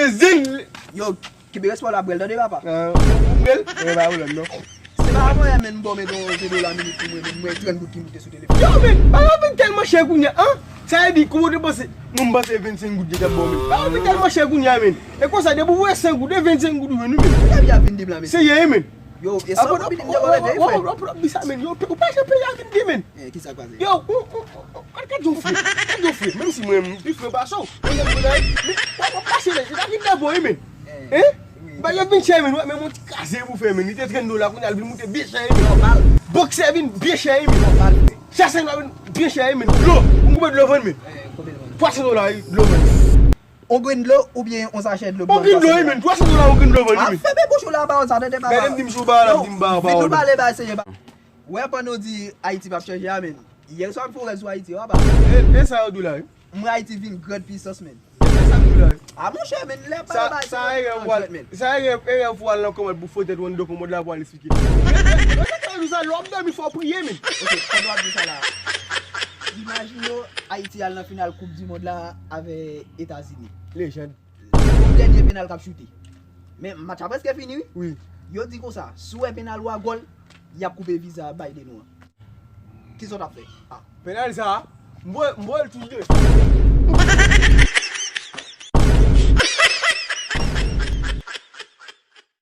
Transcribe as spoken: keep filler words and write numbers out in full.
Zen! Yo, kenbe respè w la, brèl, tande papa. Ou bèl? Mwen pa Hollande non. Se pa mwen menm, bon, men don, se dola minit pou mwen, men mwen trant goud ki moute sou telefòn. Yo, men, bagay vin tèlman chè kounye a, an? Sa vle di, kòman w te panse, mwen m panse vennsenk goud yo t ap ba w, men. Bagay vin tèlman chè kounye a, men. E konsa, depi w wè senk goud, e vennsenk goud ou jwenn, wi, men. Sa vin ap vin di blan, mesye. Serye, wi, men. Yo, e sa w ap di, m te konn rete, frè. W ap di sa, men. Yo, ou pa jan peyi a vin di, men. Eh, ki sa k pase? Yo, ou, ou, ou, ou, gad, gad yon frè. Gad yon frè. Menm si mwen, m pi frè pase w. Mwen, mwen, mwen, mwen, w ap pase la, se ta vin dabò, wi, men. Hein? Bagay yo vin chè, men, men yon ti kraze pou fè, men. Li te trant dola, kounye a l vin moute byen chè, men. Nòmal. Bòksè vin byen chè, men. Nòmal, frè. Chasen la vin byen chè, men. Dlo. M koupe dlo vann, men. Eh, konbyen l vann? Twa san dola, wi, dlo vann. On grenn dlo oubyen on sachè dlo? On grenn dlo, wi, men. Twa san dola, on grenn dlo vann, wi, men. Fèmen bouch ou la, pawòl sa, tande papa. Gade m di m sou bagay la, m di m ba pawòl. Vin nou pale ba seye ba. Wè, pandan w di Ayiti p ap chanje a, men. Yè swa m fè yon rèv sou Ayiti, papa. E, e sa yo di w la, wi. M wè Ayiti vin grande puissance, men. E sa m di w la, wi. A, monchè, men, lè pale ba sa, erè w al, sa erè, erè w al nan kòmand pou fò tèt ou anndan kòmand la pou al esplike. Yo te ka di sa, lè w ap dòmi, fò w priye, men. Ok, pandan w ap di sa la, imajine w Ayiti al nan final Koup di Mond la avè Etazini. Lejand. Yon dènye penal k ap choute. Men match la prèske fini, wi. Wi. Yo di konsa, si w wè penal ou a gòl, y ap koupe viza Biden ou an. Kisa w t ap fè? Ah. Penal sa, m voye, m voye l touche.